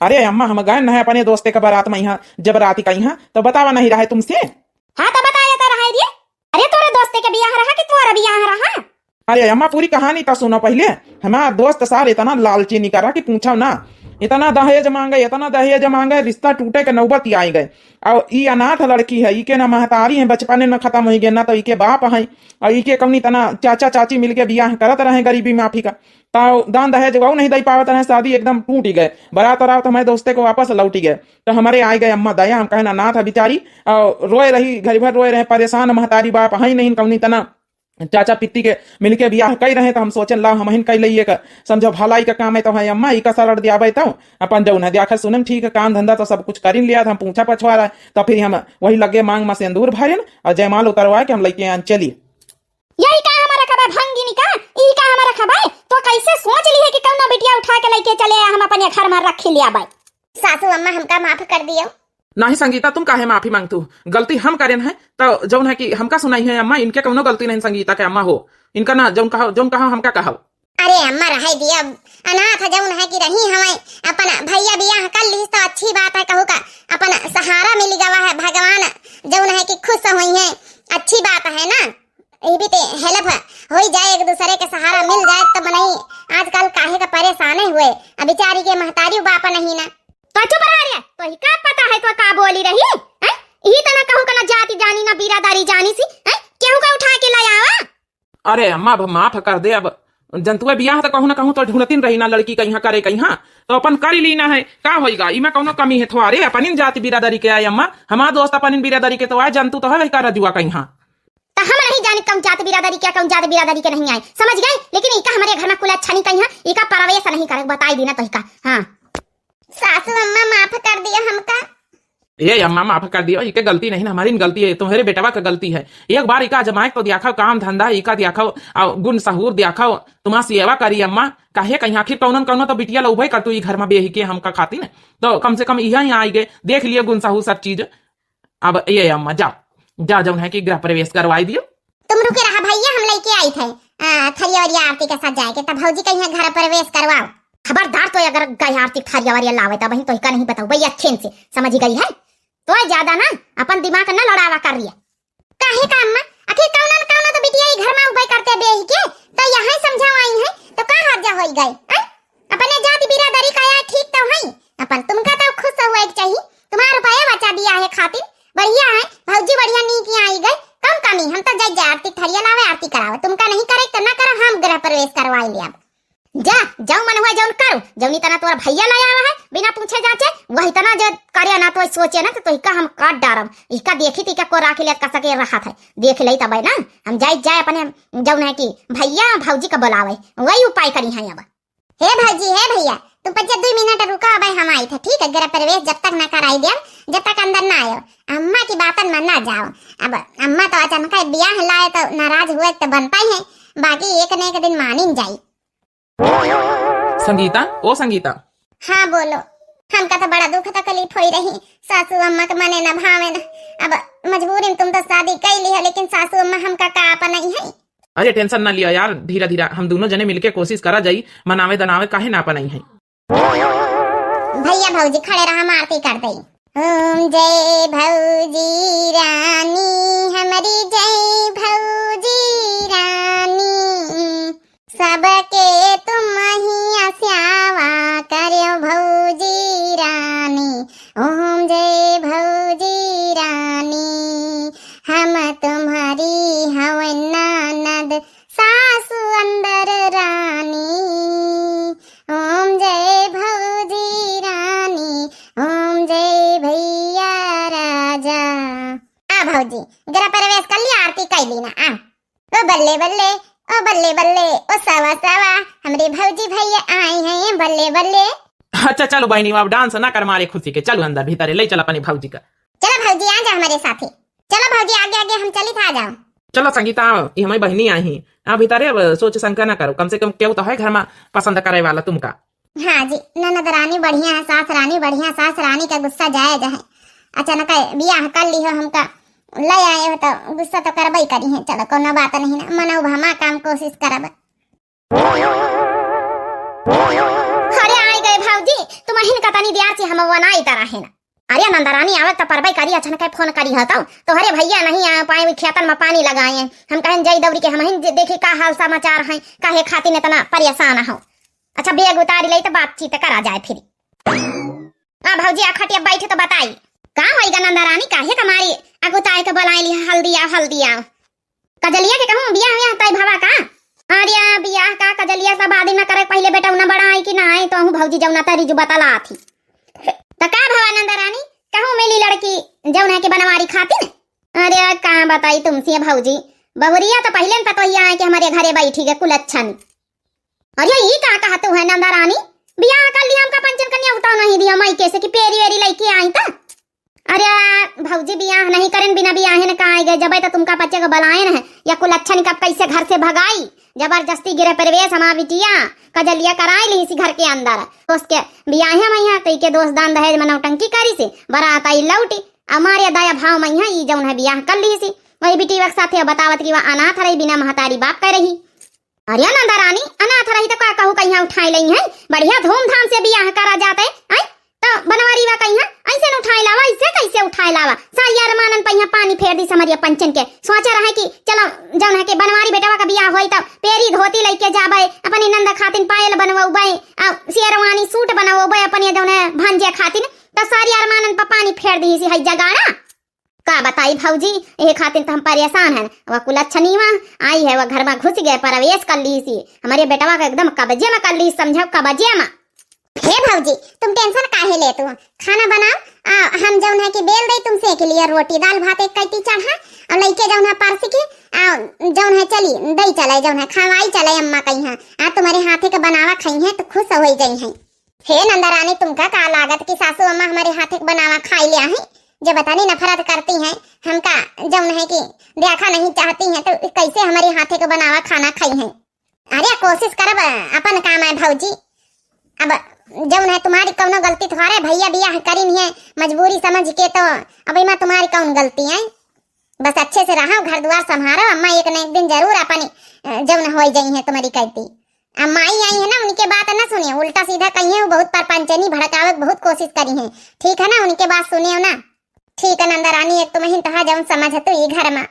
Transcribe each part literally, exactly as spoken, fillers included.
अरे अम्मा, हम गए न है अपने दोस्ते के बारात में, यहाँ जब रात का यहाँ तो बतावा नहीं रहा है तुमसे। हाँ, तो बताया तो रहा है रे। अरे, तोरे दोस्ते के बियाह रहा कि तोरा बियाह रहा? अरे अम्मा, पूरी कहानी तो सुनो पहिले। हमार दोस्त सार इतना लालची निकरा कि पूछो ना। इतना दहेज मांगे, इतना दहेज मांगे, रिश्ता टूटे के नौबत ही आई गए। और ई अनाथ लड़की है, ई के ना महतारी है, बचपने में खत्म हो गए, ना तो ई के बाप है। और ई के कौनी तना चाचा चाची मिलके बियाह करत रहे गरीबी माफी का, तो दान दहेज वो नहीं दे पावत रहे, शादी एकदम टूट ही गए। बारात और हमारे दोस्ते को वापस लौट ही गए। तो हमारे आ गए अम्मा दया, हम कहे ना, अनाथ है बेचारी, और रोए रही, घड़ी भर रोए रहे, परेशान, महतारी बाप है नहीं, कौनी तना चाचा पित्ती के मिलके बियाह कई रहे, तो हम सोचन, लाओ हमहिन कई लइए का, समझो भलाई का काम है, तो है अम्मा, ई का सरड़ दियाबे, तो अपन जौन है, देखा सुनन ठीक है, काम धंधा तो सब कुछ करिन लिया था, हम पूछा पछवा रहा है, तो फिर हम वही लगे मांग में सिंदूर भरिन और जयमाल उतरवा के हम लइके आन चली। यही का हमारा खबर भंगिनी का, ई का हमारा खबर, तो कैसे सोच ली है कि कौनो बिटिया उठा के लइके चले आ, हम अपने घर में रखी लिया बाई। सासू अम्मा, हमका माफ कर दियो। नहीं संगीता, तुम काहे माफी मांगतू? गलती हम करेन है, तो जौन है कि हमका सुनाई है अम्मा, इनके कौनो गलती नहीं संगीता के अम्मा हो। इनका ना जौन कहो, जौन कहो हमका कहो। अरे अम्मा, रहे दिया, अनाथ जौन है कि रही हमें, अपन भैया बियाह कर लीस तो अच्छी बात है, कहू का अपन सहारा मिल गवा है, भगवान जौन है कि खुश हुई है, अच्छी बात है ना। ई भी ते help होई जाए, एक दूसरे के सहारा मिल जाए तो मनई आजकल काहे का परेशान हुए। अब बेचारी के महतारी बाप नहीं ना। तो चुप रह रे, तो ही का पता है तो का बोली रही? हैं? यही तो ना कहू का ना जाति जानी ना बिरादरी जानी सी, हैं? केहू का उठा के ले आवा? अरे अम्मा, अब माफ कर दे। अब जंतुआ बियाह तो कहूँ ना कहूँ तो ढूंढतिन रही ना लड़की कहीं करे कहीं, तो अपन कर ही लीना है, का होइगा? इमे कौनो कमी है थोड़े? अपनिन जाति बिरादरी के आए अम्मा, हमार दोस्त अपनिन बिरादरी के तो आए, जंतु तो है वही का रजुआ कहीं। तो हम नहीं जानी कौन जात बिरादरी के, कौन जात बिरादरी के नहीं आए, समझ गए? लेकिन इका हमारे घर में कुल अच्छा नहीं कहीं है, इका प्रवेश नहीं करे, बताई दी ना तो इका। हाँ। सासू अम्मा, माफ कर दियो हमका। ए अम्मा, माफ कर दियो, इके गलती नहीं ना, हमारी गलती है, तुम्हारे बेटवा का गलती है। एक बार इका आजमाए तो दियाखो, काम धंधा इका दियाखो, और गुण सहूर दियाखो, तुम्हार सेवा करी अम्मा। काहे कहीं आखिर कौनो न कौनो तो बिटिया लउबे कर तू ई घर में बेही के हमका खातिर, तो कम से कम इहाँ ही आई गए, देख लिए गुण सहूर सब चीज। अब ए अम्मा, जा, जा, जौन है कि गृह प्रवेश करवाई दियो। तुम रुके रहा भैया, हम लइके आई थे, आ, थरिया वरिया आरती के साथ जाए के, तब भौजी कहीं घर प्रवेश करवाओ। खबरदार, तो अगर गए आरती थरिया वरिया लावे, तब ही तो इका नहीं बताऊ भैया, अच्छे से समझ गई है। तो ज्यादा ना अपन दिमाग ना लड़ावा कर रही है। काहे का अम्मा, आखिर कौनो न कौनो तो बिटिया ई घर में उबे करते बेही के, तो यहाँ समझाओ आई है, तो का हर्जा होई गए, हैं? अपने जाति बिरादरी का आया ठीक तो है, अपन तुमका तो खुश हुए के चाहिए, तुम्हारा रुपया बचा दिया है खातिर, बढ़िया है, भौजी बढ़िया नीक यहाँ आई गई, कम कमी, हम तो जाए जाए आरती थरिया लावे, आरती करावे, तुमका नहीं करे तो ना करो, हम गृह प्रवेश करवाई ले अब। जा, जाऊ मन हुआ जौन करो, जौनी तना तोर भैया ले आवा है, बिना पूछे जाचे, वही तना जे करे ना तो सोचे ना, तो, तो इका हम काट डारब, इका देखी तो इका को राखी ले कसा के रहा था, देख ले तबे ना, हम जाए, जाए अपने जौन है कि भैया भौजी का बुलावे, वही उपाय करी है अब। हे भौजी, हे भैया, तुम पच्चीस दुई मिनट रुको, अब हम आई थे, ठीक है, गृह प्रवेश जब तक ना कराई दिया, जब तक अंदर ना आयो, अम्मा की बातन में ना जाओ। अब अम्मा तो अचानक बियाह लाए तो नाराज हुए तो बनता ही है, बाकी एक न एक दिन मानिन जाई। संगीता, ओ संगीता। हाँ बोलो, हमका तो बड़ा दुख तकलीफ होई रही, सासू अम्मा के मने न भावे न। अब मजबूरी में तुम तो शादी कई ली है, लेकिन सासू अम्मा हमका का आपन नहीं है। अरे tension ना लिया यार, धीरे धीरे हम दोनों जने मिलके कोशिश करा जाई, मनावे दनावे काहे ना आपन नहीं है। भैया भौजी खड़े रहा, हम आरती कर दई। ओम जय भौजी रानी, हमरी जय भौजी रानी, सबके तुम ही स्यावा करो भौजी रानी। ओम जय भौजी रानी, हम तुम्हारी हवन ननद, सासु अंदर रानी। ओम जय भौजी रानी, ओम जय भैया राजा। आ भौजी, गृह प्रवेश कर लिया, आरती कर ली ना, आ। ओ बल्ले बल्ले, ओ बल्ले बल्ले, ओ सवा सवा, हमरे भौजी भैया आए हैं, बल्ले बल्ले। अच्छा चलो बहनी, अब dance ना कर मारे खुशी के, चलो अंदर भीतरे ले चल अपने भौजी का। चलो भौजी, आ जा हमारे साथे। चलो भौजी, आगे आगे हम चली था, आ जाओ। चलो संगीता, आओ, ये हमारी बहनी आई हैं। आ भीतरे अब सोच शंका ना करो, कम से कम केहू तो है घर में पसंद करे वाला तुमका। हाँ जी, ननद रानी बढ़िया है, सास रानी बढ़िया, सास रानी का गुस्सा जायज है। अचानक बियाह कर ली हो, हमका ले आए हो तो गुस्सा तो करबे करी है। चलो कोनो बात नहीं ना, मनो भमा काम कोशिश करब। अरे आए गए भौजी, तुम पहिन का तनी दियार से हम वनाई तरह है ना। अरे नंदरानी, आवे त परबई करी, अचनके फोन करी ह तउ। तोहरे भइया नहीं आए पाए, उ खेतन में पानी लगाए। हम कहन जाई दौरी के, हमहिन जे-, देखी का हाल समाचार है, काहे खातिर इतना परेशान हो। अच्छा, बैग उतारी लई त बातचीत करा जाए फिर। आ भौजी, आ खटिया बैठ त बताई। का होई गा नंदरानी, काहे का मारी अगुताए के बोलाए लिहा, हल्दी आओ, हल्दी आओ। कजलिया के कहूँ बियाह व्याह तय भवा का? अरे बियाह का कजलिया, सब आदमी न करे, पहिले बेटौना बड़ा आई कि ना आई, तो हूँ भौजी जौना तरी जो बतला थी। त का भवा नंदरानी, कहूँ मिली लड़की जौन है कि बनवारी खातिर? अरे का बताई तुमसे भौजी, बहुरिया तो पहिले न पतोहिया है कि हमरे घरे बैठी के कुलच्छनी। अरे ई का कहत है नंदरानी, बियाह कर लिया हमका पंचन कन्या उतार नहीं दिया माई कैसे कि पेरी वेरी लइके आई त। अरे भौजी, बियाह नहीं करेन, बिना बियाहे न कहाँ आए गए, जबे तो तुमका बच्चे को बलाएन है, या कुलच्छनी कब कैसे घर से भगाई, जबरदस्ती गृह प्रवेश हमार बिटिया कजलिया कराए ली इसी घर के अंदर। तो उसके बियाहे में यहाँ कई के दोस्त दान दहेज में नौटंकी करी से, बारात आई लौटी, हमारे दया भाव में यहाँ ई जौन है बियाह कर ली सी, वही बिटिया के साथे बतावत कि वह अनाथ रही, बिना महतारी बाप का रही। अरे नंदरानी, अनाथ रही तो का कहू कहिया उठाए लई है, बढ़िया धूमधाम से बियाह करा जाते, आई तो बनवारी वा कहिया ऐसे न उठाए लावा, ऐसे कैसे उठाए लावा? सारी अरमानन पहिया पानी फेर दी समरिया पंचन के। सोचा रहे कि चलो जौन है कि बनवारी बेटवा का बियाह होई तो पेरी धोती लइके जाबे, अपनी नंद खातिन पायल बनवबे, आ शेरवानी सूट बनवबे अपनी जौन है भांजे खातिन, तो सारी अरमानन पर पानी फेर दी सी है जगाड़ा। का बताई भौजी, एहे खातिर त हम परेशान हन। वह कुलच्छनी वहाँ आई है, वह घर में घुस गए, प्रवेश कर ली सी। हमारे बेटवा का एकदम कब्जे में कर ली, समझो कब्जे में। हे भौजी, तुम टेंशन काहे लेत हो? खाना बनाओ, आ, हम जौन है कि बेल दे तुमसे के लिए रोटी, दाल भात एक कैती चढ़ा, और लइके जौन है परस के, आ, जौन है चली दई चले, जौन है खवाई चले अम्मा कहीं है, आ तुम्हारे हाथे के बनावा खाई है तो खुश हो जाई है। हे नंदरानी, तुमका का लागत कि सासू अम्मा हमारे हाथे के बनावा खाई लिया है? जब इतनी नफरत करती हैं हमका, जौन है कि देखा नहीं चाहती हैं, तो कैसे हमारे हाथे के बनावा खाना खाई हैं? अरे कोशिश करब, अपन काम है भौजी। अब जौन है तुम्हारी कौनो गलती, तुम्हारे भैया बियाह करीन है मजबूरी समझ के, तो अब इमा तुम्हारी कौन गलती है? बस अच्छे से रहो, घर द्वार संभारो, अम्मा एक न एक दिन जरूर अपनी, अ, जौन होई जाई है तुम्हारी कैती। अब माई आई है ना, उनके बात ना सुनिए, उल्टा सीधा कहिए, वो बहुत परपंचनी भड़कावे के बहुत कोशिश करी है, ठीक है ना, उनके बात सुनियो ना। ठीक है नंदरानी, एक तुम्हें तहा जौन समझ है तू ई घर में।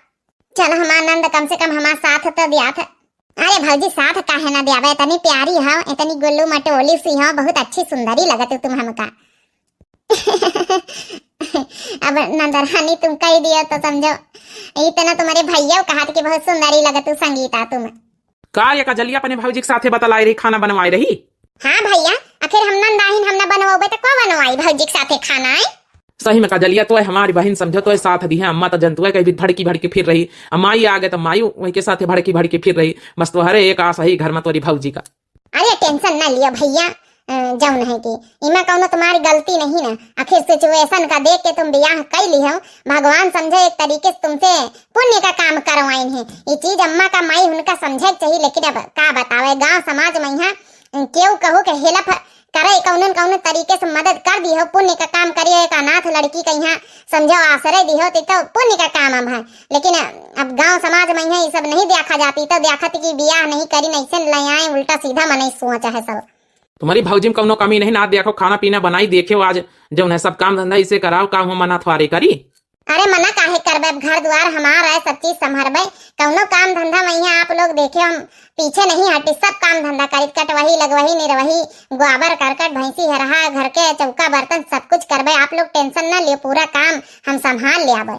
चल हमार नंद, कम से कम हमार साथ तो दिया था। अरे भौजी, साथ काहे ना दियावे, इतनी प्यारी हो, इतनी गुल्लू मटोली सी हो, बहुत अच्छी सुंदरी लगत हो तुम हमका। अब नंदरानी तुम कह दियो तो समझो, इतना तुम्हारे भैया कहा कि बहुत सुंदरी लगत हो संगीता तुम। का ये कजलिया अपने भौजी के साथे बतलाए रही, खाना बनवाए रही? हाँ भैया, आखिर हम नंद आहिन, हम ना बनवाबे तो को बनवाई भौजी के साथे खाना है? सही में कजलिया, तो हमारी बहिन समझो, तो साथ दी है। अम्मा तो जनतुआ कहीं भी भड़की भड़की फिर रही, अम्मा माई आ गए तो माई वही के साथे भड़की भड़की फिर रही। बस तोहरे एक आस है घर में तोरी भौजी का। अरे टेंशन ना लियो भैया, अ, जौन है कि इमा कौनो तुम्हारी गलती नहीं ना, आखिर सिचुएशन का देख के तुम बियाह कई लिहो। भगवान समझे एक तरीके से तुमसे पुण्य का काम करवाइन है। ये चीज अम्मा का माई उनका समझे के चाहिए, लेकिन अब का बतावे, गांव समाज में यहाँ केहू कहू के हेल्प करे, कौनो न कौनो तरीके से मदद कर दिहो, पुण्य का काम करियो, एक अनाथ लड़की का यहाँ समझो आश्रय दिहो, तो, तो पुण्य का काम अब है। लेकिन अब गांव समाज में यहाँ ये सब नहीं देखा जाती, तो देखत कि बियाह नहीं करी, नहीं से ले आए, उल्टा सीधा मनई सोच है सब। तुम्हारी भौजी में कौनो कमी नहीं ना, देखो खाना पीना बनाई, देखे आज जौन है सब काम धंधा इसे कराओ, का हुआ मना थ्वारे करी? अरे मना काहे करबे, अब घर द्वार हमार है, सब चीज संभरबे, कौनो काम धंधा में यहाँ आप लोग देखे हम पीछे नहीं हटी, सब काम धंधा करी, कटवही, लगवही, निरवही, गोबर करकट, भैंसी हरहा, घर के चौका बर्तन सब कुछ करबे, आप लोग टेंशन ना लियो, पूरा काम हम संभाल ले आबे।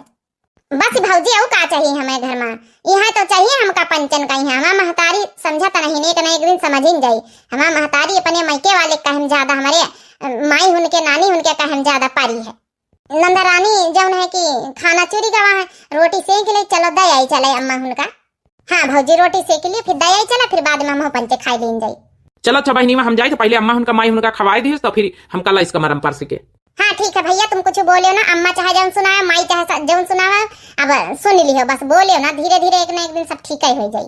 बस भौजी, अउ का चाहिए हमें घर में? यहाँ तो चाहिए हमका पंचन का, यहाँ हमार महतारी समझत नहीं, एक न एक दिन समझिन जाई। हमार महतारी अपने मायके वाले कहम ज्यादा, हमारे, अ, माई हुनके, नानी हुनके कहम ज्यादा पारी है। नंदरानी जौन है कि खाना चूरी गवा है, रोटी सेंक ले, चलो दे आई चले अम्मा हुनका। हाँ भौजी, रोटी सेंक लिए, फिर दे आई चला, फिर बाद में हम पंचे खाई लेन जाई। चलो अच्छा बहिनी, हम जाई तो पहले अम्मा हुनका, माई हुनका खवाई दी, तो फिर हम कल इसका मरम परस के। हाँ ठीक है भैया, तुम कुछ बोलियो ना, अम्मा चाहे जौन सुनावे, माई चाहे सा-, जौन सुनावे, अब सुन लियो, बस बोलियो ना, धीरे धीरे एक ना एक दिन सब ठीक ही हो जाई।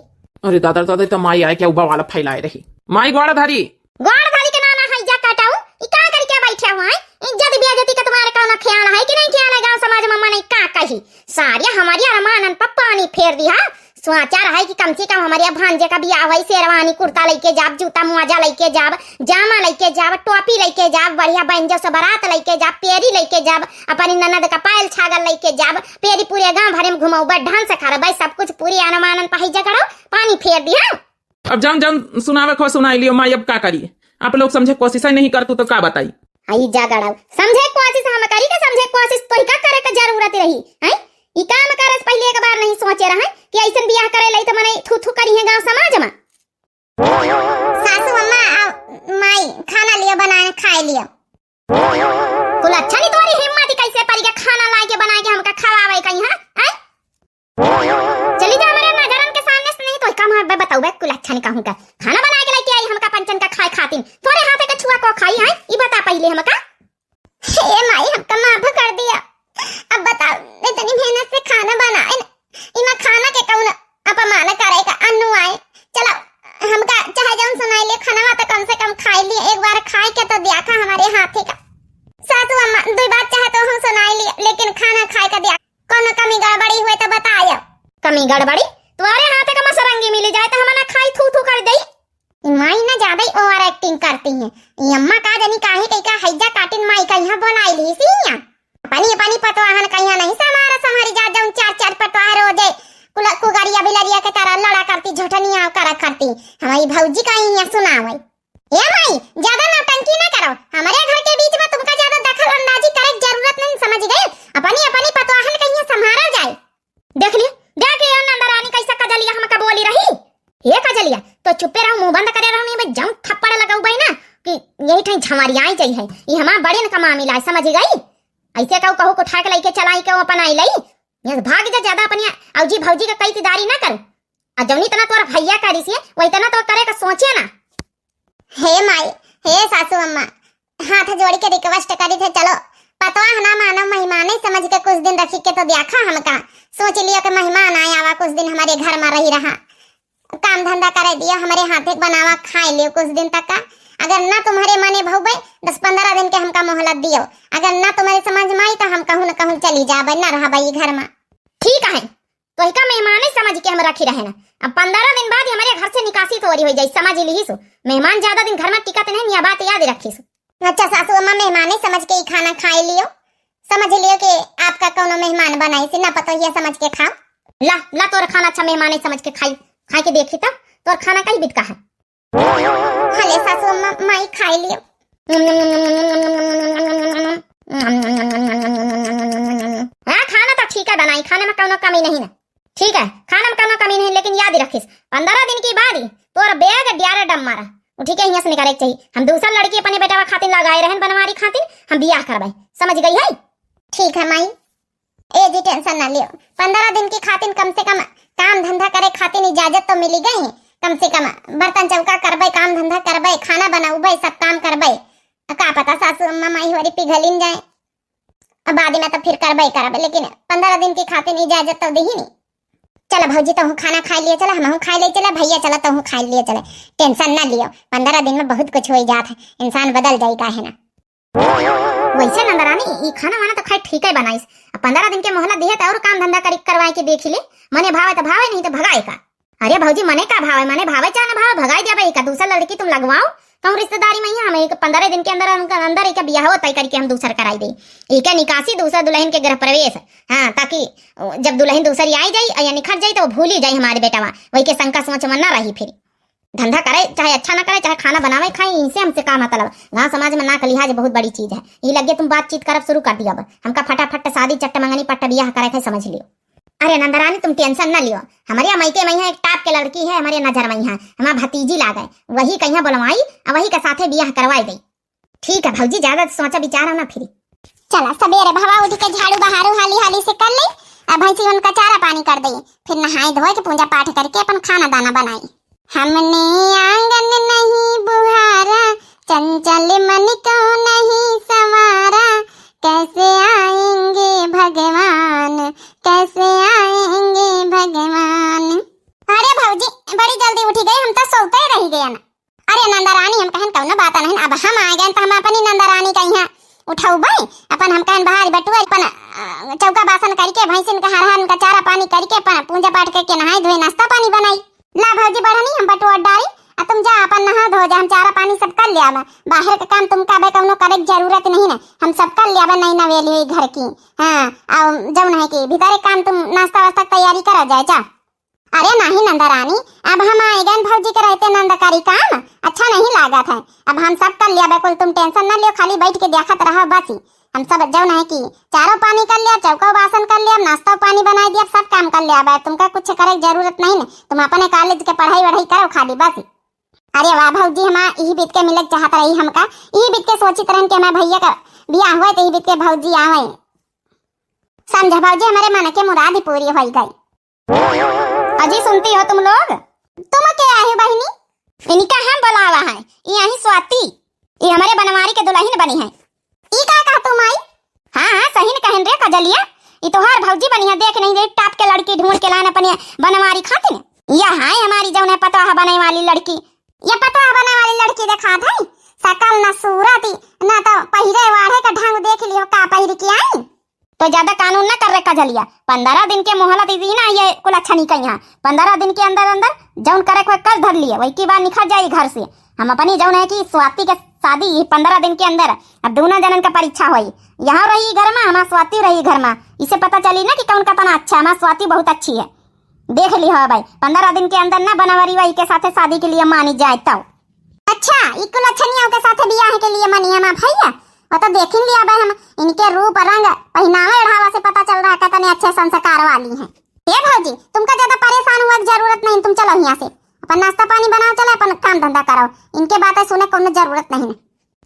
अरे दादा, दादा, तो माई आए क्या उबा वाला फैलाए रही। माई गोड़ा धरी। गोड़ धरी के नाना है जा कटाऊ, ई का करी के बैठे हुआ है? इज्जत बेइज्जती का तुम्हारे कौनो ख्याल है कि नहीं ख्याल है? गांव समाज में मने का कही, सारे हमारी अरमानन पर पानी फेर दिया, सोचा रहा है कि कम से कम हमरे भांजे का बियाह होई, शेरवानी कुर्ता लइके जाब, जूता मोजा लइके जाब, जामा लइके जाब, टोपी लइके जाब, बढ़िया बैंजो से बारात लइके जाब, पेरी लइके जाब, अपनी ननद का पायल छागल लइके जाब, पेरी पूरे गांव भरे में घुमउबे, ढंग से करबे, सब कुछ पूरी अनुमानन पहिजा करो, पानी फेर दिया। अब जउन जउन सुनावे को सुनाई लियो माई, अब का करी? आप लोग समझे कोशिश ही नहीं करतू तो का बताई? आई जा गड़ाऊ, समझे कोशिश हम करी का, समझे कोशिश तोही का करे का जरूरत रही, हैं? ई काम करे से पहिले एक बार नहीं सोचे रहे कि अइसन बियाह करे लई तो मने थू थू करी है गांव समाज में। सासू अम्मा, आ, माई, खाना लियो बनाए, खाए लियो। कुल अच्छा नहीं तोरी हिम्मत ही कैसे परी के खाना लाए के बनाए के हमका खवावे कहीं, हाँ? हैं? चली जा हमरे नजरन के सामने से, नहीं तो का हम बताऊबे, कुल अच्छा नहीं कहूँ का। खाना बनाए के लेके आई हमका पंचन का खाए खातिर, तोरे हाथे का छुआ को खाई है, ई बता पहिले हमका। हे माई, हमका माफ कर दिया। अब बताओ, इतनी मेहनत से खाना बनाए न, इमा खाना के कौन अपमान करे का अन्नू आए। चलो, हमका चाहे जौन सुनाई ले खाना, तो कम से कम खाई लिए, एक बार खाए के तो देखा हमरे हाथे का। सासू अम्मा, दुई बात चाहे तो हम सुनाई लिए, लेकिन खाना खाए का देखा। कौनो कमी गड़बड़ी हुए तो बतायो। कमी गड़बड़ी? तुम्हारे हाथ का मसरंगी मिली जाए तो हम ना खाई, थू थू कर दई। ई माई ना ज्यादा ही over acting करती हैं। ई अम्मा का जानी काहे कई का हैजा काटिन माई का यहाँ बोलाई ली सी यहाँ। अपनी अपनी पतवाहन का यहाँ नहीं संभारा संभारी जा, जौन चार चार पतवाह रोजे कुल कुगरिया बिलरिया के तरह लड़ा करती, झोटनिया करा करती। हमारी भौजी का यहाँ सुनावे। ए माई, ज्यादा नौटंकी ना करो। हमरे घर के बीच में तुमका ज्यादा दखल अंदाजी करे के जरूरत नहीं, समझ गए? अपनी अपनी पतवाहन कहिया संभारा जाए। देख ली, देख ली, नंदरानी कैसे कजलिया हमका बोली रही। हे कजलिया, तो चुप्पे रहो, मुंह बंद करे रहो, नहीं बे जम थप्पड़ लगाऊ बे ना कि यही ठाई झमरियाई जाई है। ये हमार बड़े न का मामिला है, समझ गई? ऐसे कहू कहू को उठा के लेके चलाई के वो अपन आई लई। ये भाग जा, ज्यादा अपनी औजी भौजी का कई तिदारी ना कर। आ जौनी तना तोर भैया करिस है, वही तना तो करे का सोचे ना। हे माई, हे सासू अम्मा, हाथ जोड़ी के request करी थे, चलो पतवाह ना मानो, मेहमान ही समझ के कुछ दिन रखी के तो देखा हमका। सोच लियो कि मेहमान आया हुआ, कुछ दिन हमारे घर में रही रहा, काम धंधा करे दियो, हमारे हाथे बनावा खाए लियो कुछ दिन तक का। अगर ना तुम्हारे मने भौबे, दस पन्द्रह दिन के हमका मोहलत दियो। अगर ना तुम्हारे समझ में आई तो हम कहूँ न कहूँ चली जाबे, ना रहबे ई घर में। ठीक है, तोहिका मेहमाने समझ के हम रखी रहे ना। अब पन्द्रह दिन बाद ही हमरे घर से निकासी तोरी हो जाई, समझ लिही सो। मेहमान ज्यादा दिन घर में टिकत नहीं, यह बात याद रखी सो। अच्छा सासू अम्मा, मेहमाने समझ के ही खाना खाए लियो, समझ लियो कि आपका कौनो मेहमान बनाई से ना पतो ये समझ के खाओ। ला, ला तोर खाना अच्छा मेहमाने समझ के खाई, खा के देखी तो तोर खाना कहीं बितका है। हले सासू अम्मा, माई खाई लियो। हाँ, खाना तो ठीक है बनाई, खाने में कौनो कमी नहीं ना। ठीक है, खाना में कौनो कमी नहीं, लेकिन याद रखिस, पन्द्रह दिन के बाद ही तोर बैग डियारे डम मारा। उठी के हियां से निकले के चाहिए। हम दूसर लड़की अपने बेटवा खातिर लगाए रहन बनवारी खातिर, हम बियाह करबे, समझ गई है? ठीक है माई। ए जी, tension ना लियो, पन्द्रह दिन की खातिर कम से कम काम धंधा करे खातिर इजाजत तो मिली गई। कम से कम बर्तन चौका करबे, काम धंधा करबे, खाना बनौबे, सब काम करबे। का पता सासू अम्मा माई होरी पिघलिन जाए, अब बाद में तो फिर करबे करबे, लेकिन पन्द्रह दिन की खातिर इजाजत तो दही नहीं। चलो भौजी, तहूँ खाना खाए लिए चला, हमहूँ खाए ले चला, भैया चला, तहूँ खाए लिए चला। Tension ना लियो, पन्द्रह दिन में बहुत कुछ हो जात है, इंसान बदल जाई का है ना। वैसे नंदरानी, ई खाना वाना तो खैर ठीक है बनाइस। अब पन्द्रह दिन के मोहलत दिहे तो और काम धंधा करी करवाए के देखी ले। मने भावे तो भावे, नहीं तो भगाए का। अरे भौजी, मने का भावे, मने भावे चाहे ना भावे, भगाई देबे का। दूसर लड़की तुम लगवाओ, कहूँ रिश्तेदारी में ही हम एक पन्द्रह दिन के अंदर, उनका अंदर एक बियाह तय करके हम दूसर कराई दे। एक निकासी, दूसर दुल्हन के गृह प्रवेश। हाँ, ताकि जब दुल्हन दूसरी आई जाई या निखर जाई तो वो भूली जाई हमारे बेटवा, वही के शंका सोच में ना रही फिर। धंधा करे चाहे अच्छा ना करे, चाहे खाना बनावे खाए, इनसे हमसे का मतलब। गांव समाज में नाक लिहाज बहुत बड़ी चीज है। ई लगे तुम बातचीत करब शुरू कर दिया, अब हमका फटाफट शादी चट्ट मंगनी पट्ट बियाह करे के समझ लियो। अरे नंदरानी, तुम tension ना लियो, हमारे मायके में यहाँ एक टाप के लड़की है, हमारे नजर में यहाँ हमार भतीजी लागे, वही कहिया बोलवाई और वही के साथे बियाह करवाई दे। ठीक है भौजी, ज्यादा सोचा विचार ना फिरी। चला सबेरे भवा उठ के झाड़ू बहारू हाली हाली से कर ले, अब भैंसी उनका चारा पानी कर दे, फिर नहाए धोए के पूजा पाठ करके अपन खाना दाना बनाई। हमने आंगन नहीं बुहारा, चंचल मन को नहीं संवारा, कैसे आएंगे भगवान, कैसे आएंगे भगवान। अरे भौजी, बड़ी जल्दी उठी गई, हम तो सोते रह गए ना। अरे नंदरानी, हम कहन कौनो बात नहीं, अब हम आ गए तो हम अपनी नंदरानी का यहाँ उठउबइ, अपन हम कहन बहारी बटुआ, अपन, अ, चौका बासन करिके, भैंसिन का हरहन का चारा पानी करिके, अपन पूजा पाठ करिके, नहाई धोई, नाश्ता पानी बनाई। ला भौजी बढ़नी हम बटुआ डारी, आ तुम जा अपन नहा धो जा, हम चारा पानी सब कर लियाबे। बाहर का काम तुमका अबे कउनो करे के जरूरत नहीं न, हम सब कर लियाबे, नई नवेली हुई घर की। हाँ, आ जउन है कि भीतरे काम तुम नाश्ता वास्ता के तैयारी करा जाए, जा। अरे नाहीं नंदरानी, अब हम आइ गएन भौजी के रहते नंद करी काम, अच्छा नहीं लागत है। अब हम सब कर लियाबे कुल, तुम tension न लियो, खाली बैठ के देखत रहो बस ही। हम सब जउन है कि चारो पानी कर लिया, चौको बासन कर लिया, नाश्तो पानी बनाइ दिया, सब काम कर लियाबे, तुमका कुछ करे के जरूरत नहीं न, तुम अपने college के पढ़ाई वढ़ाई करो खाली बस ही। अरे वाह भौजी, हमार इही बीत के मिले के चाहत रही हमका, इही बीत के सोचित रहन कि हमार भइया का बियाह होए तो इही बीत के भौजी आवे। समझा भौजी, हमरे मन के मुराद ही पूरी होइ गई। अजी सुनती हो तुम लोग? तुम के आए हो बहिनी? इनका हम बुलावा है, ये आई स्वाति, ये हमरे बनवारी के दुलहिन बनी है। ई का कहा तू माई? हाँ, हाँ, सही न कहन रे कजलिया, ई तोहार भौजी बनी है, देख नहीं रे, top के लड़की ढूंढ के लान अपने बनवारी खातिन। यह है हमारी जउन है पतोह बने वाली लड़की। ये पतोह बने वाली लड़की देखात है, सकल न सूरत, न तो पहिरे वाढ़े का ढंग देख लियो का पहिर के आई। तो ज्यादा कानून न कर रे कजलिया, पन्द्रह दिन के मोहलत दी ना, ये कुल अच्छा नहीं कही। पन्द्रह दिन के अंदर अंदर जउन करे कोई कर धर लिए, वही की बार निकल जाई घर से। हम अपनी जउन है कि स्वाति के शादी ये पन्द्रह दिन के अंदर, अब दोनों जनन का परीक्षा होई। यहाँ रही घर में, हमार स्वाति रही घर में, इसे पता चली ना कि कौन का तना अच्छा। हमार स्वाति बहुत अच्छी है, देख ली हो भाई, पन्द्रह दिन के अंदर ना बनवारी वही के साथे शादी के लिए मानी जाए तो। अच्छा, ई कुल अच्छनिया के साथे बियाह के लिए मनिया मा भइया? वो तो देखिन लिया बे हम, इनके रूप रंग, पहिनावा ओढ़ावा से पता चल रहा है कितने अच्छे संस्कार वाली हैं। ए भौजी, तुमका ज्यादा परेशान हुआ की जरूरत नहीं, तुम चलो यहाँ से, अपन नाश्ता पानी बनाओ, चलो अपन काम धंधा करो, इनके बातें सुने कोनो जरूरत नहीं।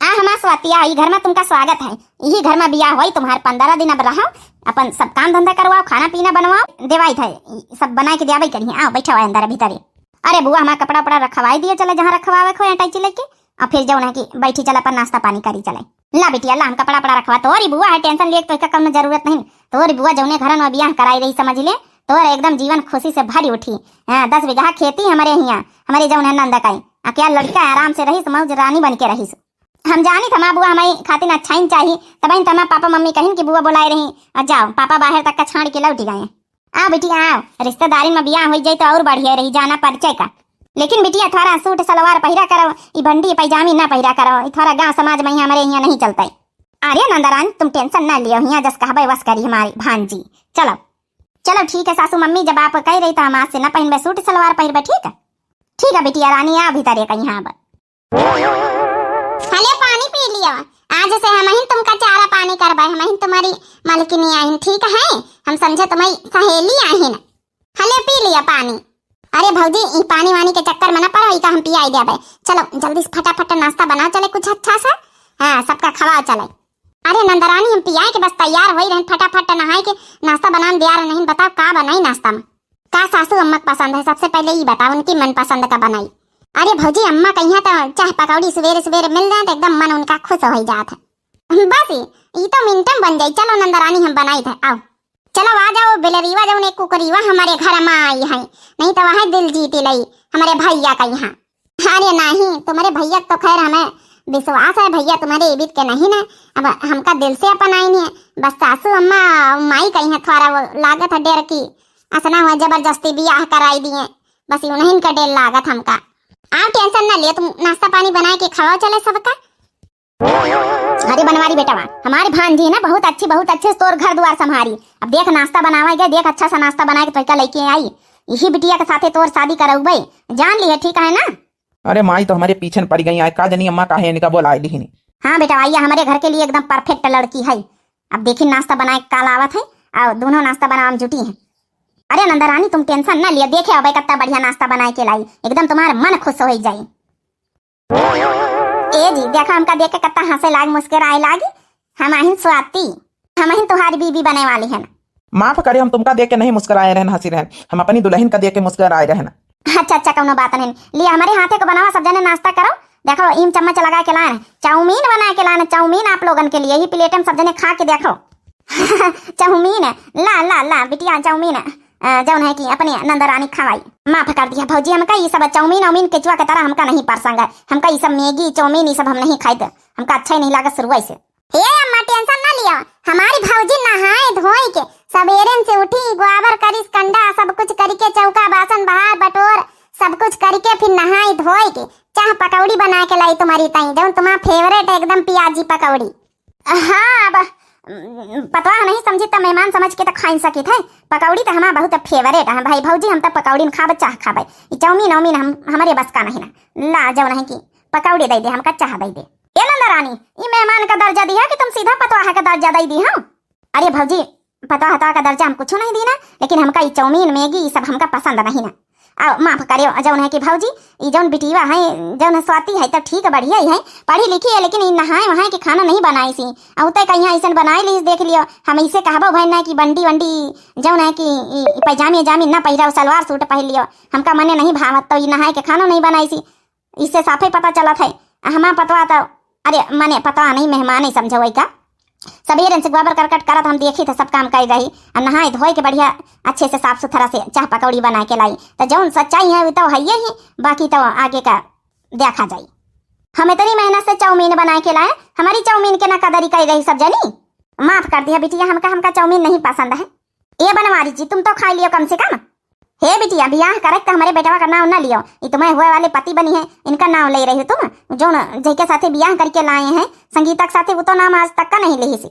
आ हमार स्वातिया, ई घर में तुमका स्वागत है, यही घर में बियाह होई तुम्हार, पन्द्रह दिन अब रहो, अपन सब काम धंधा करवाओ, खाना पीना बनवाओ, देवाई था, सब बनाए के देवाई करिए, आओ बैठो अंदर भीतरे। अरे बुआ, हमार कपड़ा उपड़ा रखवाई दियो, चले जहाँ रखवावे को अटैची लेके, और फिर जउन है कि बैठी चला पर नाश्ता पानी करी चले। ला बिटिया ला, हम कपड़ा उपड़ा रखवा, तोरी बुआ है, tension लिए तो इसका कम जरूरत नहीं। तोरी बुआ जउने घरन में बियाह कराई रही समझ ले, तोर एकदम जीवन खुशी से भरी उठी। हाँ, दस बीघा खेती हमरे हियाँ, हमरे जउन है नंद काई, आ क्या लड़का आराम से रहीस, मौज रानी बन के रहीस। हम जानी था माँ बुआ हमारी खातिर अच्छा ही चाहिए, तब इन तमा पापा मम्मी कहिन कि बुआ बुलाए रही, और जाओ पापा बाहर तक का छाड़ के लौट गए। आओ बिटिया आओ, रिश्तेदारी में बियाह हो जाए तो और बढ़िया रही जाना परिचय का। लेकिन बिटिया थोड़ा सूट सलवार पहिरा करो, ई बंडी पैजामी ना पहिरा करो, ई थोड़ा गांव समाज में यहाँ हमारे यहाँ नहीं चलता है। अरे नंदरानी तुम tension ना लियो, यहाँ जस कहबे वस करी हमारी भांजी। चलो चलो ठीक है सासू मम्मी, जब आप कह रही तो हम आज से ना पहनबे सूट सलवार पहिरबे, ठीक है? ठीक है बिटिया रानी, आ भीतर एक यहाँ अब। हले पानी पी लियो, आज से हमहिन तुमका चारा पानी करबे, हमहिन तुम्हारी मलकिनी आहिन, ठीक है? हम समझे तुम्हारी सहेली आहिन। हले पी लियो पानी। अरे भौजी, ई पानी वानी के चक्कर में ना पड़ो, ई का हम पियाई देबे। चलो जल्दी से फटाफट नाश्ता बनाओ चले कुछ अच्छा सा, हाँ सबका खवाओ चले। अरे नंदरानी हम पियाए के बस तैयार होई रहन, फटाफट नहाए के नाश्ता बनान दिया रहन, बताओ का बनाई नाश्ता में? का सासू अम्मा के पसंद है, सबसे पहले ई बताओ उनकी मनपसंद का बनाई। अरे भौजी, अम्मा कहिया तो चाह पकौड़ी सुबेरे सुबेरे मिल जाए तो एकदम मन उनका खुश हो जात है। बस ई तो मिनट में बन जाई। चलो नंदरानी हम बनाई थे, आओ। चलो आ जाओ बिलरीवा जौन एक कुकरीवा हमारे घर में आई है, नहीं तो वह दिल जीती लई हमारे भैया का यहाँ। अरे नहीं, तुम्हारे भैया तो खैर हमें विश्वास है, भैया तुम्हारे इबित के नहीं ना, अब हमका दिल से अपन आई नहीं है। बस सासू अम्मा और माई का यहाँ थोड़ा वो लागत है डर की, असना हुआ जबरदस्ती बियाह कराई दिए, बस उन्हीं का डर लागत हमका। आप tension ना लियो, तुम नाश्ता पानी बनाए के खवाओ चले सबका। अरे बनवारी बेटवा, हमारी भांजी है ना बहुत अच्छी, बहुत अच्छे से तोर घर दुआर संभारी। अब देख नाश्ता बनावे गए, देख अच्छा सा नाश्ता बनाए के तोहका लेके आई, यही बिटिया के साथे तोर शादी करउबे, जान ली है, ठीक है ना? अरे माई तो हमारे पीछे न पड़ी गई, आए का जनी अम्मा काहे इनका बोलाए लिहिनी। हाँ बेटा, आइया हमारे घर के लिए एकदम perfect लड़की है। अब देखी नाश्ता बनाए के काल आवत है, और दोनों नाश्ता बनावे में जुटी हैं। अरे नंदरानी तुम tension ना लिया, देखे अबे कितना बढ़िया नाश्ता बनाए के लाई, एकदम तुम्हारा मन खुश हो जाई। ए जी देखा हमका देख के कितना हंसे लाग, मुस्कुराए लागी। हम आहिन स्वाति, हम आहिन तुम्हारी बीबी बने वाली है ना। माफ करे, हम तुमका देख के नहीं मुस्कुराए रहन, हंसी रहन, हम अपनी दुल्हन का देख के मुस्कुराए रहन। अच्छा अच्छा, कौनो बात नहीं, लिया हमारे हाथे को बनावा, सब जने नाश्ता करो। देखो ईम चम्मच लगा के लान, चाउमीन बना के लान, चाउमीन आप लोगन के लिए ही प्लेट में सब जने खा के देखो। चाउमीन, ला ला ला बिटिया चाउमीन, अ, जौन है कि अपने नंदरानी खवाई। माफ कर दिया भौजी, हमका ये सब चाउमीन वाउमीन केचुआ के तरह हमका नहीं पसंद है, हमका ये सब मैगी चाउमीन ये सब हम नहीं खाई थे, हमका अच्छा ही नहीं लगा शुरुआत से। हे अम्मा, tension ना लियो, हमारी भौजी नहाए धोए के सबेरन से उठी, गोबर करिस, कंडा सब कुछ करके, चौका बासन बहार बटोर सब कुछ करके फिर नहाए धोए के चाह पकौड़ी बना के लाई तुम्हारी ताई, जौन तुम्हारा favourite है एकदम प्याजी पकौड़ी। हाँ, अब, उम, पतवा नहीं समझी त मेहमान समझ के त खाइन सकित है। पकौड़ी त हमार बहुत favourite है भाई भौजी, हम त पकौड़ी न खाबे, चाह खाबे। ई चाउमीन, उमीन हम, हमरे बस का नहीं ना। ला, जौन है कि पकौड़ी दे दे, हमका चाह दे दे। ए नंदा रानी, ई मेहमान का दर्जा दिया कि तुम सीधा पतवाह का दर्जा दे दी हो? अरे भौजी, पतवाह हतवाह का दर्जा हम कुछो नहीं दी ना, लेकिन हमका ई चाउमीन, मैगी, ई सब हमका पसंद नहीं ना। आ, माफ करियो, जौन है कि भौजी, ई जौन बिटिया है, जौन है स्वाति है, त ठीक बढ़िया ही है, पढ़ी लिखी है, लेकिन ई नहाए वहाए के खाना नहीं बनाई सी। आ उते कहिया ऐसन बनाई ली, देख लियो, हम इसे कहबो भैन ना कि बंडी वंडी, जौन है कि ई, ई पैजामी वैजामी ना पहिराओ, सलवार सूट पहिर लियो, हमका मने नहीं भावत, तो ई नहाए के खानो नहीं बनाई सी। इससे साफे पता चलत है। आ हमार पतवा तो, अरे, मने पतवा नहीं, मेहमान ही समझो वही का। सबेरन से गोबर करकट करत हम देखी त सब काम कर रही। आ नहाए धोए के बढ़िया अच्छे से साफ सुथरा से चाह पकौड़ी बना के लाई। त जौन सच्चाई है वो तो है ही, बाकी तो आगे का देखा जाई। हम इतनी मेहनत से चाउमीन बना के लाए, हमारी चाउमीन के ना कदरी कर रही सब जनी। माफ कर दिया बिटिया, हमका, हमका चाउमीन नहीं पसंद है। ए बनवारी जी, तुम तो खाई लियो कम से कम। हे बिटिया, बियाह करे त हमरे बेटवा का नाव न लियो, ई तुम्हें हुए वाले पति बनी है, इनका नाव ले रही हो तुम। जौन जइके साथे बियाह करके लाए हैं संगीता के साथे, वो तो नाम आज तक का नहीं लेही सी।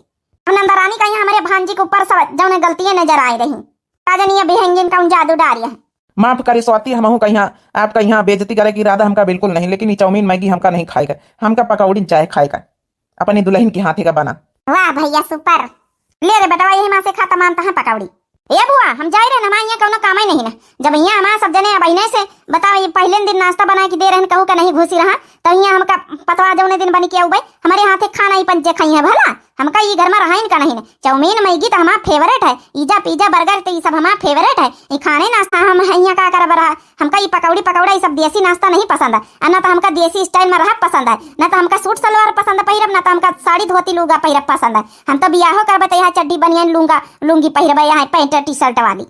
अब नंदा रानी कहिया हमरे भांजी के ऊपर सब जौन गलतियां नजर आए रही। का जानिए बिहंगिन कौन जादू डारी है। माफ करी स्वाति, हमहू कहिया आपका यहाँ बेइज्जती करे के इरादा हमका बिल्कुल नहीं, लेकिन ई चाउमीन मैगी हमका नहीं खाए का, हमका पकौड़ी चाहे खाए का। अपनी दुल्हन के हाथे का बना। वाह भैया, super। ले रे बेटवा, यही माँ से खा, तमाम तहाँ पकौड़ी। ए बुआ, हम जाए रहे ना, हमारे यहाँ कौनो काम ही नहीं ना। जब यहाँ हमारे सब जने अब इन्हें से बताओ, ये पहले दिन नाश्ता बना के दे रहे, कहू का नहीं घुसी रहा, तो यहाँ हमका पतवा जौने दिन बनी के आऊ भाई, हमारे हाथे खाना ही पंचे खाई है भला। हमका ई घर में रहाइन का नहीं ना। चाउमीन मैगी तो हमार favourite है, इजा पिज्जा बर्गर तो ई सब हमार favourite है। ई खाने नाश्ता हम यहाँ का करब रहा, हमका ई पकौड़ी पकौड़ा ई सब देसी नाश्ता नहीं पसंद है। आ ना तो हमका देसी style में रहब पसंद है, ना तो हमका सूट सलवार पसंद पहिरब, ना तो हमका साड़ी धोती लूगा पहिरब पसंद है। हम तो बियाहो करबे तो यहाँ चड्डी बनियान लूंगा, लुंगी पहिरबे, यहाँ pant T-shirt वाली।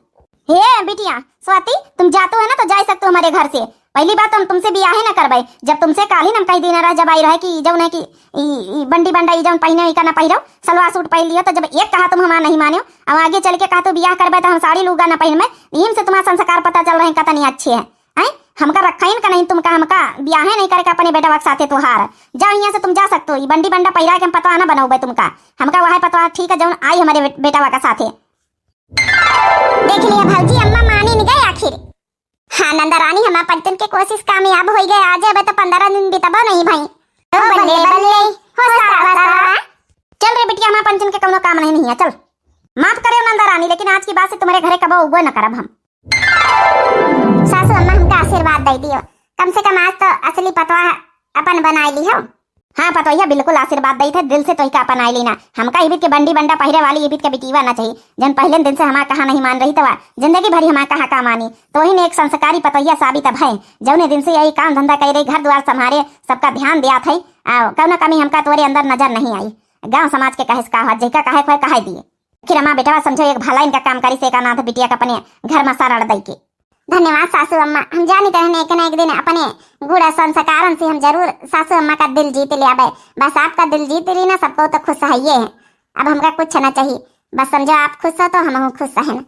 हे बिटिया स्वाति, तुम जातू है ना तो जा सकतू हमारे घर से। पहली बात तो हम तुमसे बियाहे ना करबे, जब तुमसे काल ही हम कही दीना रह जब आई रहे कि जौन है कि ई, ई बंडी बंडा ई जौन पहिने इका ना पहिरो, सलवार सूट पहिर लियो, तो जब एक कहा तुम हमार नहीं मान्यो, अब आगे चल के कहा तू बियाह करबे तो हम साड़ी लूगा ना पहिनबे, इहिम से तुम्हार संस्कार पता चल रहे हैं कतनी अच्छे हैं। हैं? हमका रखाइन का नहीं तुमका, हमका बियाहे नहीं करके अपने बेटवा के साथे तुहार। जाओ यहाँ से, तुम जा सकते हो, ई बंडी बंडा पहिरा के हम पतवा ना बनौबे तुमका। हमका वह पतवा ठीक है जौन आई हमारे बे-, बेटवा का साथे। देख लिया भौजी, अम्मा मानी नहीं गए आखिर। हाँ नंदा रानी, हमार पंचन के कोशिश कामयाब हो गए। आज अब तो पन्द्रह दिन बितबो नहीं भाई। ओ बल्ले बल्ले, हो सावा सावा। चल रे बिटिया, हमार पंचन के कौनो काम नहीं, नहीं है, चल। माफ करे नंदा रानी, लेकिन आज की बाद से तुम्हारे घरे कबो उबो न करब हम। सासू अम्मा हमका आशीर्वाद दे दियो, कम से कम आज तो असली पतवा अपन बनाए ली हो। हाँ पतोहिया, बिल्कुल आशीर्वाद दई थे, दिल से तोहिका अपन आइली ना। हमका इबित के बंडी बंडा पहिरे वाली इबित के बिटीवा ना चाहिए, जौन पहले दिन से हमार कहा नहीं मान रही तवा, जिंदगी भरी हमार कहा का मानी। तोहिन एक संस्कारी पतोहिया साबित अब है, जौने दिन से यही काम धंधा कर रही, घर द्वार संभारे, सबका ध्यान दिया थे। आ कौनो कमी हमका तोरे अंदर नजर नहीं आई। गांव समाज के कहे से का हुआ, जेका कहे खोए कहे दिए। आखिर हमार बेटवा समझो एक भला इनका काम करी से का नाथ बिटिया के अपने घर में शरण दई के। धन्यवाद सासू अम्मा, हम जानित रहन एक ना एक दिन अपने गुण संस्कारन से हम जरूर सासू अम्मा का दिल जीत लेबे। बस आपका दिल जीत ली ना, सबको तो खुश है ये है। अब हमका कुछ ना चाहिए, बस समझो आप खुश हो तो हमहू खुश है ना।